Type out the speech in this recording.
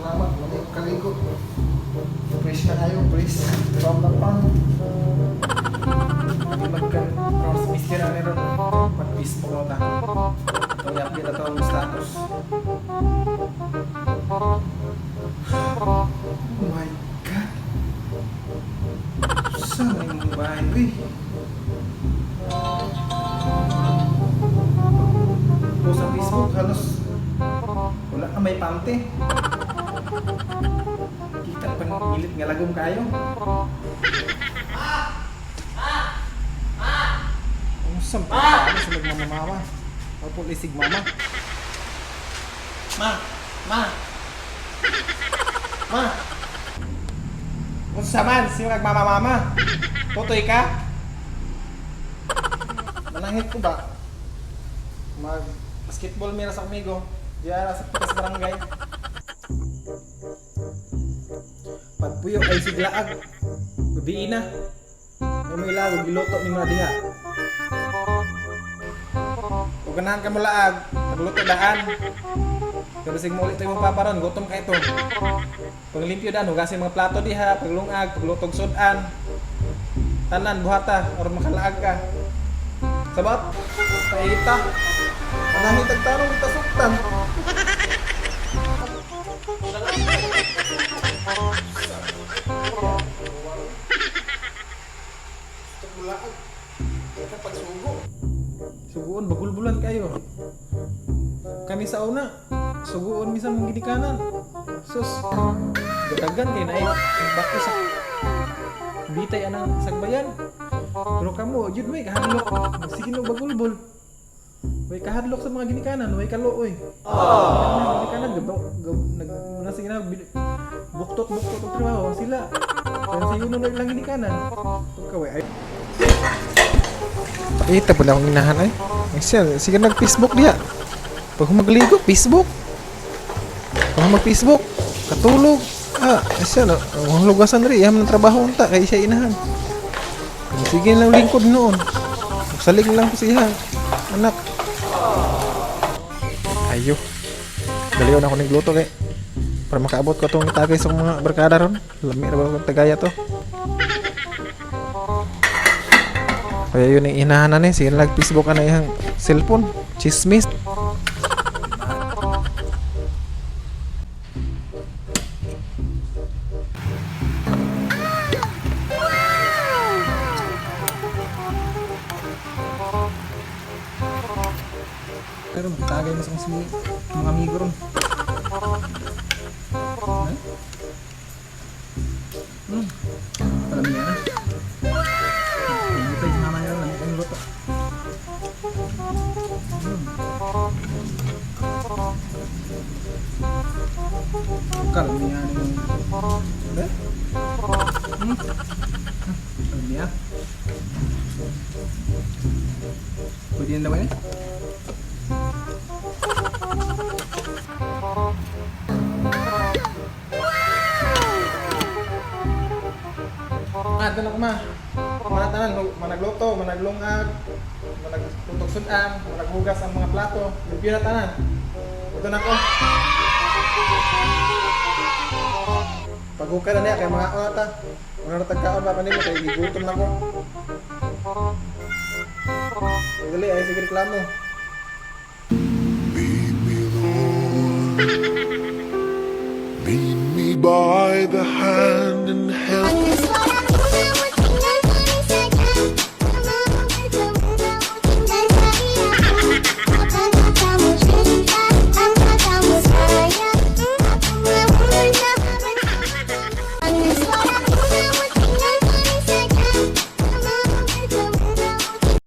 Salamat, mamay kaligo. Fresh na kayo, fresh. From the pond. Hindi magkan cross mister na meron mag-Facebook na ta. Itong i-update ato ang status. Oh my God. Saan na yung bahay, uy? Post sa Facebook, halos wala ka may pante. Kita pang ilit nga lagom kayo. Ang sampa sa nagmamama. Opo, lisig mama. Ma! Ma! Ma! Unsa man, sino nagmamamama? Tutoy ka? Manangit ko ba? Mag basketball mira sa amigo. Diyan sa pitas barangay. Pagpuyo ay siglaag. Gabi na. May mga ilago, giluto ni mga diha. Kung ganahan ka mo laag, nagluto daan. Pero sig mo ulit imong paparon, gutom ka ito. Paglimpyo daan, hugasin mga plato diha, paglungag, paglutog sudan. Tanan, buhata, or makalaag ka. Sabot, paita. Manangit tagtarong kita suktan. Suguon, bagulbulan kayo. Kami sa una, suguon misa mong ginikanan. Sus, gatagan kay naay bako sa bitay anang sagbayan. Pero kamo, jud may kahadlok. Sige no bagulbol. Way kahadlok sa mga ginikanan, way kaluoy. Mga ginikanan gab, gab, nag muna sige na buktot buktot og trabaho sila. Kaya sa yuno na ilang ginikanan. Pagka way ay Pakita po na akong inahan ay. Ay siya, sige nag-Facebook diha. Pag magligo, Facebook. Pag mag-Facebook, katulog. Ah, ay siya, no, ang lugasan rin, iyam ng trabaho unta, kay siya inahan. Sige lang lingkod noon. Salig lang ko siya, anak. Ayo. Daliw na ako ng gluto kay para makaabot ko itong itagay sa mga barkada ron. Lami ra ba akong tagaya to? Kaya yun ang inahanan eh. Sige nag Facebook ka na iyang cellphone. Chismis. Pero tagay mo sa kong mga amigo ron. Ha? Alam niya na. Hindi pa yung mama niya ron. Ang luto. Kalam niya na yung... Eh? Alam niya. Pwede na daw eh? Ah, tanong ko ma. Manatanan, managluto, managlungag, managtutog sudan, managhugas ang mga plato. Limpyo na tanan. Ito na ko. Paghuka na niya, kay mga ako na ta. Una na tagkaon pa nimo kay gigutom na ko. Dali, ay sige reklamo. Lead me, Lord. Lead me by the hand and help